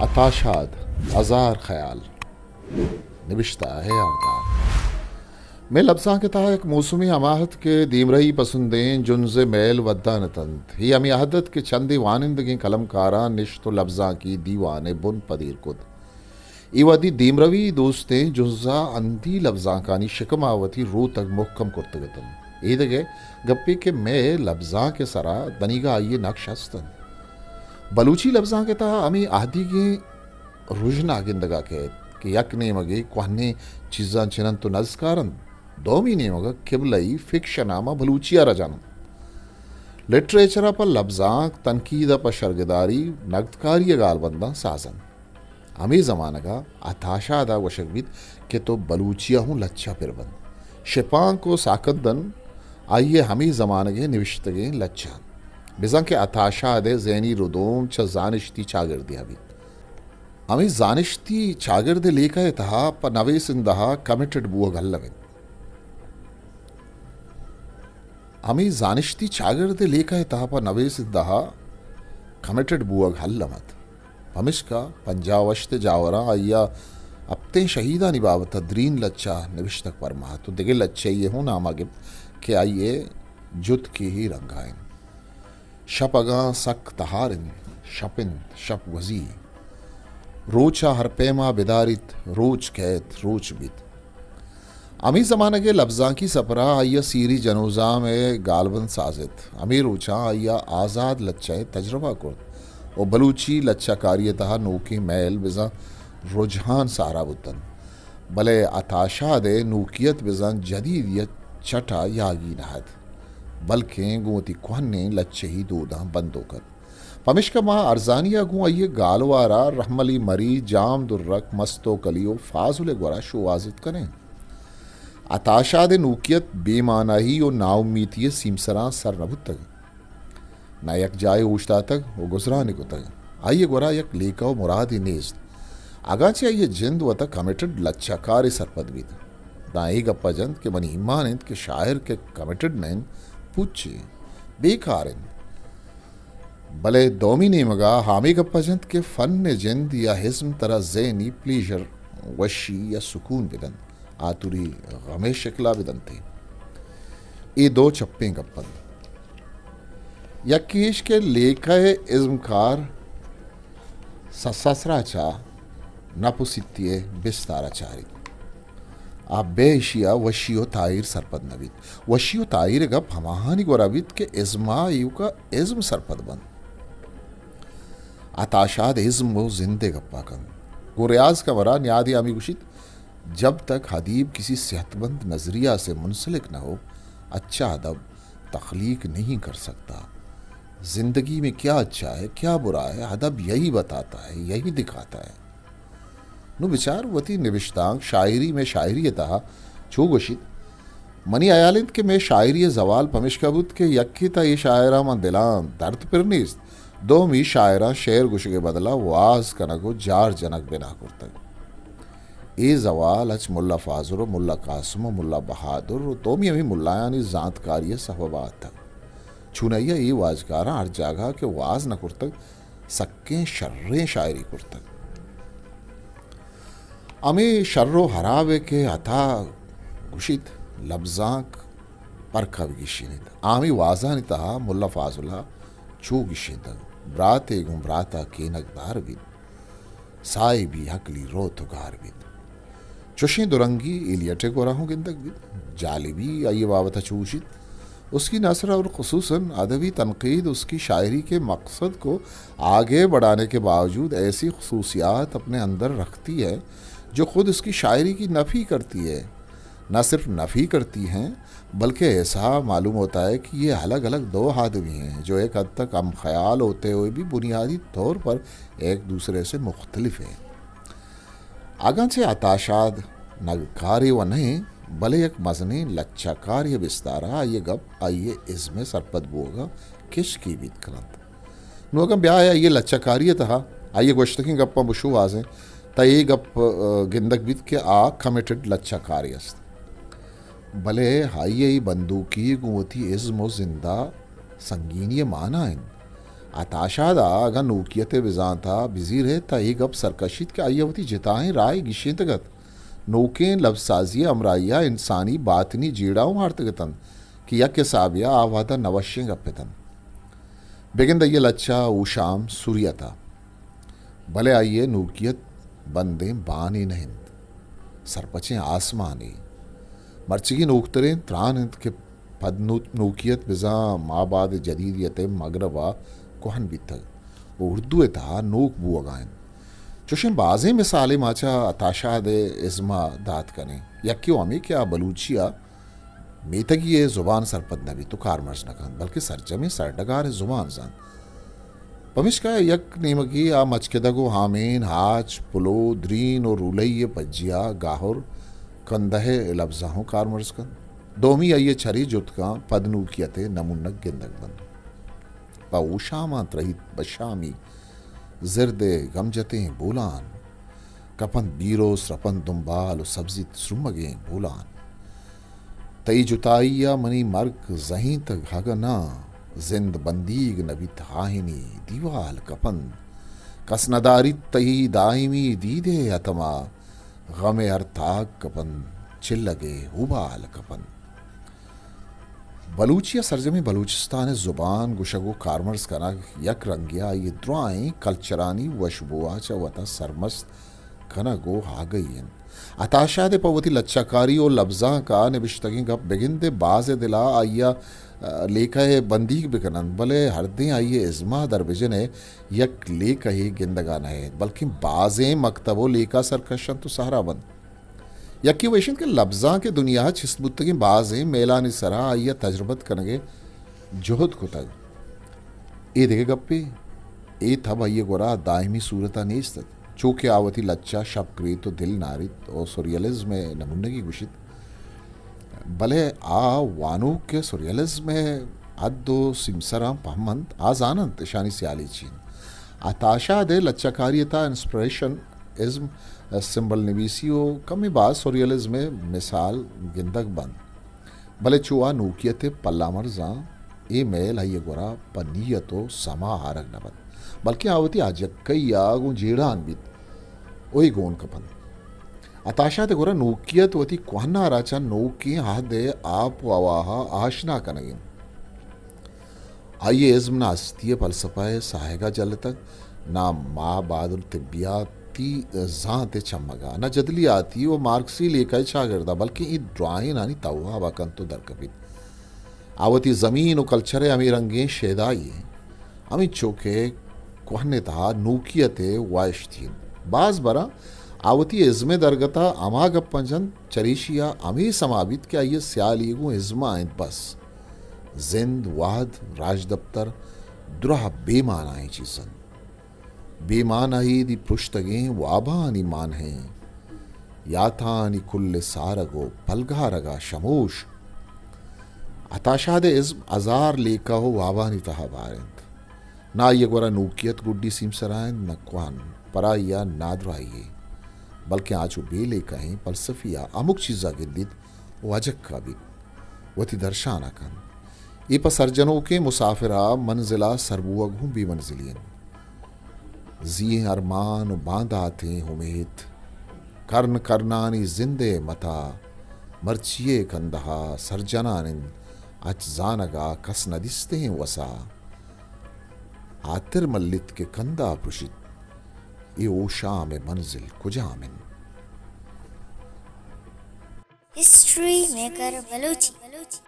عطا شاد، ہزار خیال، نبشتہ اے آردار۔ مئے لبزانک ءِ تہا یک موسمے ہما ات کہ دیمرئی پسندیں جنز ءِ مئیل ودان اتنت۔ اے ہمے عہد ات کہ چندے وانندگیں قلمکاراں نشت ءُ لبزانکی دیوان ءِ بن پدیر کت۔ اے وہدی دیمروی دوستیں جنز ءَ ہندی لبزانکانی شکم ءَ وتی روتگ مہکم کرتگ اتنت۔ اے دگہ گپے کہ مئے لبزانک ءِ سرا دنیگا آئی ءِ نقش ہست انت۔ بلوچی لبزانک ءِ تہا ہمے اہدیگیں رژنا گندگا کئیت کہ یک نیمگے کوہنیں چیزاں چننت ءُ نزکارنت، دومی نیمگا قبلہی فکشن ءَ ماں بلوچی ءَ رجاننت۔ لٹریچر ءَ پہ لبزانک، تنقید ءَ پہ شرگداری، نگدکاری ءِ گالبنداں سازنت۔ ہمے زمانگ ءَ عطا شاد ءَ گوشگ بیت کہ تو بلوچی ءَ ہوں لچہ پر بند۔ شپانک ءُ ساکندن آئی ءِ ہمے زمانگ ءِ نوشتگیں لچہ انت۔ بزاں کہ عطا شاد ءِ ذہنی ردوم چہ زانشتی چاگردے ءَ بیت۔ ہمے زانشتی چاگرد ءِ لیکہ ءِ تہا پہ نویسندہ ءَ کمیٹڈ بوہگ الم انت۔ ہمے زانشتی چاگرد ءِ لیکہ ءِ تہا پہ نویسندہ ءَ کمیٹڈ بوہگ الم ات۔ پمشکا پنجاہ ءُ ہشت ءِ جاوراں آئی ءَ ہپتیں شہیدانی بابت ءَ درین لچہ نبشتگ پرمات ءُ دگہ لچہ یے ہوں نام ءَ گپت کہ آئی ءِ جتکے ہی رنگ ءَ انت۔ شپ اگاں سک تہار انت، شپ انت، شپ گوزی۔ روچ ءَ ہر پیما بداریت، روچ کئیت، روچ بیت۔ ہمے زمانگ ءِ لبزانکی سپر ءَ آئی ءَ سیری جنوزام ءِ گالبند سازت۔ ہمے روچاں آئی ءَ آزاد لچہ ءِ تجربہ کرت ءُ بلوچی لچہ کاری ءِ تہا نوکیں مئیل بزاں رجحان سارا بوتنت۔ بلے عطا شاد ءِ نوکیت بزاں جدیدیت چٹ ءَ یاگی نہ ات، بلکیں گوں وتی کوہنیں لچہی دوداں بندوک ات۔ پمشکا ما ارزانی ءَ گوں آئی ءِ گالوار ءَ رحم علی مری، جام درک، مستو کلی ءُ فاضل ءِ گورا شوہازت کنیں۔ عطا شاد ءِ نوکیت بے ماناہی ءُ ناامیتی ءِ سیمسراں سر نہ بوتگ۔ نہ یک جاہے اوشتاتگ ءُ گزرانے کتگ۔ آئی ءِ گورا یک لیکہ ءُ مرادے نیست۔ اگاں چہ آئی ءِ جند وتا کمیٹڈ لچہ کارے سرپد بیت، داں اے گپ ءَ جنت کہ منی ایمان انت کہ شاعر کہ کمیٹڈ نہ انت، پوچے، بے کار انت۔ بلے دومی نیمگ ءَ ہمے گپ ءَ جنت کہ فن ءِ جند یا ازم ترا ذہنی پلیژر، وشی یا سکون بدنت، آتوری غم ءِ شکل ءَ بدنت۔ اے دو چپیں گپ انت۔ یکے ایش کہ لیکہ ءِ ازمکار سساسرا چہ نپ ءُ سیتی ءِ بستار ءَ چاریت۔ آ بے ایشی ءَ وشی ءُ تاہیر سرپد نہ بیت۔ وشی ءُ تاہیر ءِ گپ ہماہانی گورا بیت کہ ازم ءَ ایوک ءَ ازم سرپد بنت۔ عطا شاد ازم ءُ زند ءِ گپ ءَ کنت۔ گوں ریاض قمر ءَ نیادے ہمے گوشیت، جب تک ادیب کسی صحت مند نظریہ سے منسلک نہ ہو، اچھا ادب تخلیق نہیں کر سکتا۔ زندگی میں کیا اچھا ہے، کیا برا ہے، ادب یہی بتاتا ہے، یہی دکھاتا ہے۔ نوں بچار وتی نبشتانک شاعری میں شاعری ءِ تہا چو گوشیت، منی ہیال انت کہ مئے شاعری ءِ زوال پمشکا بوت کہ یکے تہ اے شاعراں ماں دلاں درد پر نیست، دومی شاعراں شعر گوشگ ءِ بدلا واز کنگ ءُ جار جنگ بنا کرتگ۔ اے زوال اچ ملا فاضل ءُ ملا قاسم ءُ ملا بہادر ءُ دومی ہمے ملایانی زانتکاری ءِ سبب ءَ اتگ۔ چونائی ءَ اے واجکاراں ہر جاگہ کہ واز نہ کرتگ، سکیں شریں شاعری کرتگ۔ ہمے شر ءُ ہراب ءَ کہ عطا گوشیت، لبزانک پرک ءَ بگیشینیت۔ آ ہمے وازانی تہا ملا فاضل ءَ چو گیشینتگ، براتے گوں برات ءَ کینگ دار بیت، ساہبی ہکلی روت ءُ گار بیت۔ چوشیں درنگی ایلیٹ ءِ گورا ہوں گندگ بیت۔ جالبی آئی ءِ بابت ءَ چو گوشیت، اس کی نثر اور خصوصاً ادبی تنقید اس کی شاعری کے مقصد کو آگے بڑھانے کے باوجود ایسی خصوصیات اپنے اندر رکھتی ہے جو خود اس کی شاعری کی نفی کرتی ہے۔ نہ صرف نفی کرتی ہیں، بلکہ ایسا معلوم ہوتا ہے کہ یہ الگ الگ دو آدمی ہیں جو ایک حد تک ہم خیال ہوتے ہوئے بھی بنیادی طور پر ایک دوسرے سے مختلف ہیں۔ اگاں چہ عطا شاد نگدکارے و نہ انت، بلے یک مزنیں لچہ کارے ءِ بستار ءَ آئی ءِ گپ آئی ءِ ازم ءِ سرپد بوگ ءَ کشکی بیت کن انت۔ نوں اگاں بیا آئی ءِ لچہ کاری ءِ تہا آئی ءِ گوشتگیں گپاں بشوہازیں، تہ اے گپ، ءَ، گندگ بیت کہ آ کمیٹڈ لچہ کارے است۔ بلے آئی ءِ اے بندوکی گوں وتی ازم ءُ زند ءَ سنگینی ءِ مانا انت۔ عطا شاد ءَ اگاں نوکیت ءِ بزانت ءَ بزیرے تہ اے گپ سرکشیت کہ آئی ءَ وتی جتائیں راہے گیشینتگ ات۔ نوکیں لبزسازی ءِ ہمراہی ءَ انسانی باتنی جیڑہ اوں آرتگ اتنت کہ یک حسابے ءَ آ وہد ءَ نہ وشیں گپ اتنت۔ بگند آئی ءِ لچہ اوشام سوریت ءَ، بلے آئی ءِ نوکیت بندیں بانے نہ انت، سرپچیں آسمانے۔ مرچیگیں نوکتریں تران انت کہ پد نو-، نوکیت بزاں مابعد جدیدیت ءِ مگرب ءَ کوہن بیتگ ءُ اردو ءِ تہا نوک بوہگ ءَ انت۔ چوشیں بازیں مثالے ما چہ عطا شاد ءِ ازم ءَ دات کنیں۔ یکے ءُ ہمے کہ آ بلوچی ءَ میتگی ءِ زبان سرپد نہ بیت ءُ کارمرز نہ کنت، بلکیں سرجمیں سرڈگار ءِ زبان زانت۔ پمیشکا یک نیمگے آ مچکدگ ءُ ہامین، ہاچ، پلو، درین ءُ رولئی ءِ پجیا گاہر، کندہ ءِ لبزاں ہوں کارمرز کنت۔ دومی آئی ءِ چرے جتکاں پدنوکیت ءِ نمونگ گندگ بنت۔ پہ اوشاماں ترہیت بشامی زرد ءِ گمجتیں بولان، کپنت بیروس رپنت دمبال ءُ سبزیت سرمگیں بولان۔ تئی جتائی ءَ منی مرگ زہینتگ ہگ ناں، زند بندیگ نہ بیت ہاہینی دیوال کپنت۔ کس نہ داریت تئی دائمی دید ءِ ہتم ءَ، غم ءِ ہر تاک کپنت، چلگ ءِ ہوبال کپنت۔ بلوچی ءَ سرجمیں بلوچستان ءِ زبان گوشگ ءُ کارمرز کنگ یک رنگے ءَ آئی ءِ درائیں کلچرانی وشبو ءَ چہ وت ءَ سرمست کنگ ءُ آگہی انت۔ عطا شاد ءِ پہ وتی لچہ کاری ءُ لبزانک ءَ نبشتگیں گپ بگندے باز ءِ دل ءَ آئی ءَ، آ، لیکہ ءِ بندیگ بکننت، بلے ہردیں آئی ءِ ازم ءَ در بجن ءِ یک لیکہے گندگ ءَ نئیت، بلکیں بازیں مکتب ءُ لیکہ سرکش انت ءُ سہرا بنت۔ یکے وَ ایش اِنت کہ لبزانک ءِ دنیا ءَ چست بوتگیں بازیں میلانی سرا آئی ءَ تجربت کنگ ءِ جہد کتگ۔ اے دگہ گپے، اے تب آئی ءِ گورا دائمی صورت ءَ نیست اَت۔ چو کہ آ وتی لچہ شپ گریت ءُ دل ناریت ءُ سوریلزم ءِ نمونگے گوشیت، بلے آ وانوک کہ سوریلزم ءِ حد ءُ سیمسراں پہم اَنت، آ زان اَنت اشانی سیالی چی اِنت۔ عطا شاد ءِ لچہ کاری ءِ تہا انسپریشن ازم ءِ سمبل نبیسی ءُ کمے باز سوریلزم ءِ مثال گندگ بنت، بلے چو آ نوکیت ءِ پلامرزاں اے میل آئی ءِ گورا پہ نیت ءُ سما آرگ نہ بنت، بلکیں آ وتی آجکئی ءَ گوں جیڑان بیت ءُ اے گون کپنت۔ عطا شاد ءِ گورا نوکیت وتی کوہنار ءَ چہ نوکیں عہد ءِ آپ ءُ ہوا ءَ آشنا کنگ اِنت۔ آئی ءِ ازم نہ ہستی ءِ فلسفہ ءِ ساہگ ءَ جلتگ، نہ مابعد الطبیاتی زانت ءِ چمگ ءَ، نہ جدلیاتی ءُ مارکسی لیکہ ءِ چاگرد ءَ، بلکیں اے دراہینانی توہاب ءَ کنت ءُ درکپیت۔ آ وتی زمین ءُ کلچر ءِ ہمے رنگیں شیدائی اِنت، ہمینچو کہ کوہن ءِ تہا نوکیت ءِ واہشتی اِنت۔ باز براں آ وتی ازم ءِ درگت ءَ ہما گپاں جنت، چریشی ءَ ہمے سما بیت کہ آئی ءِ سیالی گوں ازم ءَ اِنت بس۔ زند، وہد، راجدپتر دراہ بے مانائیں چیز اَنت۔ بے مانائی دی پرشتگیں وابانی مانہیں یاتانی کل ءِ سارگ ءُ پلگارگ ءَ شموش۔ عطا شاد ءِ ازم ہزار لیکہ ءُ وابانی تہا بار اِنت۔ نہ آئی ءِ گورا نوکیت گڈی سیمسرا اِنت، نہ کوہن، پر آئی ءَ نادراہی یے، بلکیں آ چو بے لیکہیں فلسفی ءَ ہمک چیز ءَ گندیت ءُ اجکہ بیت، وتی درشان ءَ کنت۔ اے پہ سرجنوکیں مسافر ءَ منزل ءَ سر بوہگ ہوں بے منزلی اِنت۔ زی ارمان ءُ بانداتیں امیت، کرن کرنانی زند ءِ متاہ، مرچی ءِ کندہ ءَ سرجنان اِنت، اچ زانگ ءَ کس نہ دیستیں وسا۔ ہاتر ملیت کہ کندہ پرشیت، اے اوشام ءِ منزل کجام اِنت؟ ہسٹری میکر بلوچی۔